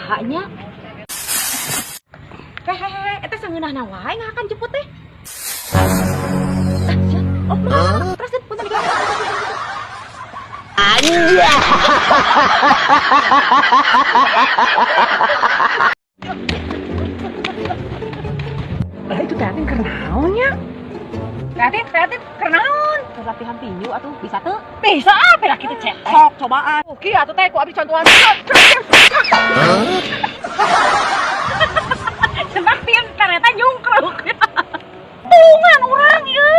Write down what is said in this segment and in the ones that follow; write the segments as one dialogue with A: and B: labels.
A: Kumaha nya? Hehehe, eta sangeunahna wae ngahakan jeput teh. Ah, sia. Oh, mangga, terus punten diganggu.
B: Anjay.
C: Lah itu teh Atin keur naon nya? Teh Atin, Teh Atin keur naon?
A: Keur latihan tinju atuh, bisa teu?
C: Bisa ah, pira kitu cetek.
A: Sok cobaan.
C: Oke atuh teh ku abdi contohan. Cenah tim ternyata nyungkruk. Tulungan urang ieu.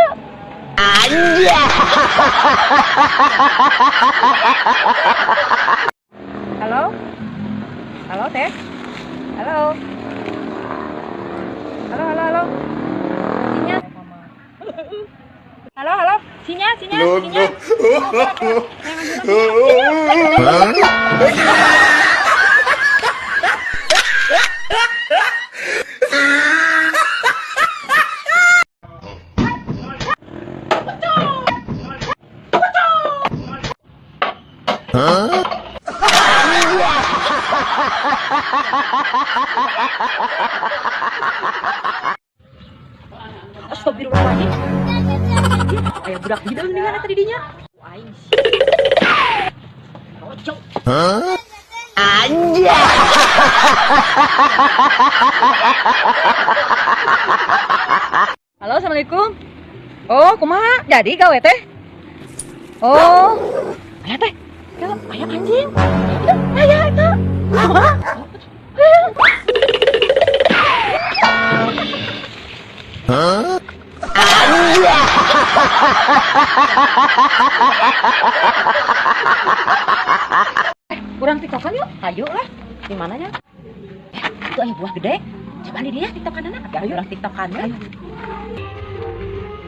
B: Anjay.
C: Halo? Halo, Teh? Halo? Halo, halo, halo. Sinyal. Halo, halo. Sinyal, sinyal,
D: No,
C: sinyal.
D: no. Huh?
A: Astagfirullahaladzim. Aya budak hideung dengan eta di dinya. Aing sih. Rocok.
D: Huh?
B: Anjay.
C: Halo, assalamualaikum. Oh, kumaha? Jadi gawe teh? Oh, aya teh. Ya, aya anjing. Itu, aya itu. Kumaha?
D: Huh?
B: Anjay.
C: Kurang tiktokan yuk.
A: Ayo lah. Di mananya? Eh, itu aya buah gede. Coba di dia tiktokanana. Ayo urang tiktokan we.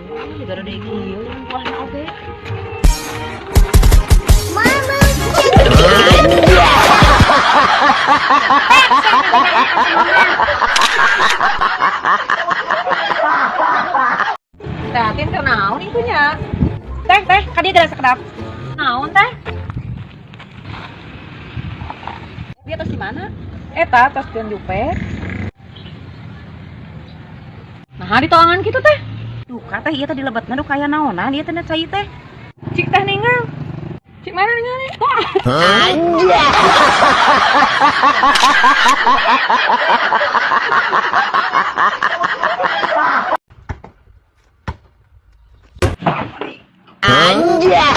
A: Oh, juga ada kieu buahna oge.
C: Teh Atin keur naon itu nya? Teh, teh, ka dieu geura sakedap. Naon teh?
A: Dia tos di mana?
C: Eta tos jeung jupe. Nah, di toangan kitu teh.
A: Duka teh ieu teh dilebetna duka aya naonan ieu teh cai teh.
C: Cik teh ninggal. Cik mana ninggal nih?
D: Huh?
B: Anjay. Anjay.